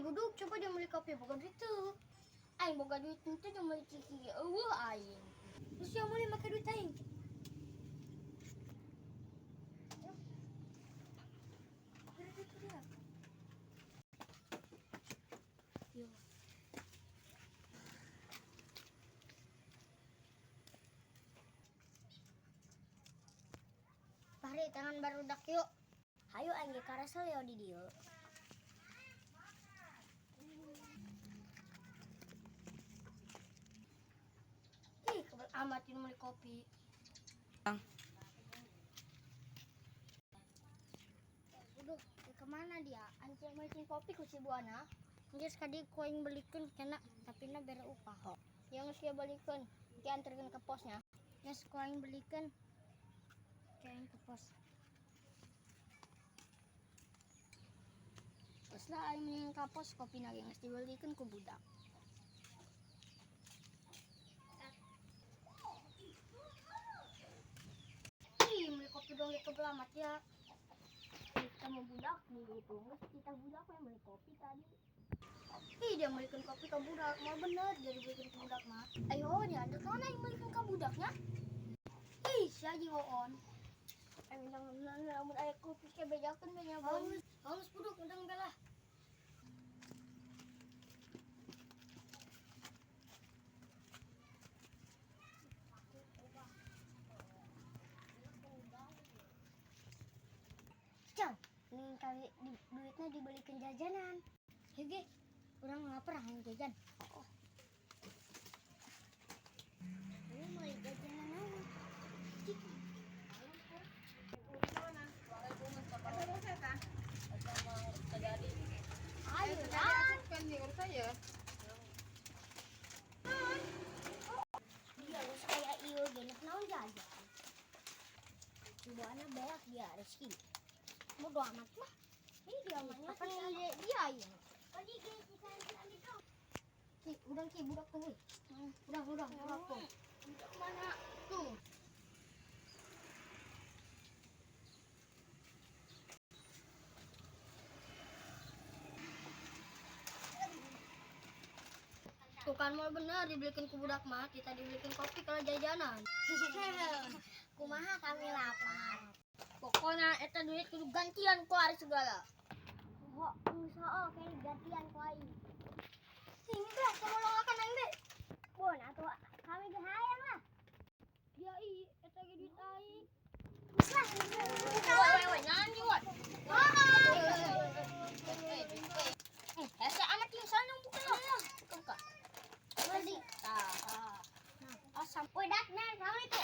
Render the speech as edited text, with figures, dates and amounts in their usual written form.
Buduk, coba dia beli kopi boga duit tuh. Aing boga duit itu jeung meuli ciki ge euweuh aing. Terus yang meuli make duit aing. Yo. Fahri, tangan barudak yuk. Hayu aing ge karasel yo di dieu. Ih, kebel amat ini beli kopi. Bang. Aduh, kemana dia? Anjing beliin kopi ku si Buana. Geus kadi ku aing belikeun kena, tapi na bere upah. Yang geus kieu belikeun, ki anterkeun ke posnya. Geus ku aing belikeun. Ki aing ke pos. Geus lah aing mendingan ka pos, kopi na ge geus dibelikeun ku budak. Ih, beli kopi dong ge kebel amat ya. Kita mau budak nih gitu. Nggak kita budak yang beli kopi tadi. Ih, dia belikan kopi ke budak. Mau bener dia dibelikan ke budak mah. Ayo, dia ada kawan yang belikan ke budaknya. Ih, si Haji hoon. Eh, minta namun aya kopi ke bejakeun be nya. Halus buduk undang belah. Cang, nih kali duitnya dibelikan jajanan. Hege, urang lapar hayang jajan. Oh. Ini mau jajanan naon? Cik. Ayo, dan. Dia geus aya ieu ge nek naon jajan. Ibuana beak dia rezeki. Bodo amat lah. Ini dia namanya kan dia dia ya. Ki, udang ki budak tuh. Udang, udang, budak tuh. Mana tuh? Tuh kan mau bener dibelikan ku budak mah, kita dibelikan kopi kalau jajanan. Kumaha kami lapar. Pokoknya eta duit kudu gantian ku ari segala. Ho, usaha kayak gantian ku aing. Ini teh tolong akan aing deh. Bon, atuh kami ge hayang lah. Ya i, eta ge duit aing. Lah, Woi woi woi, nyanyi woi. Hese amat yang sana buka lah. Buka. Beli. Tah. Asam. Woi, dak nah, naon itu?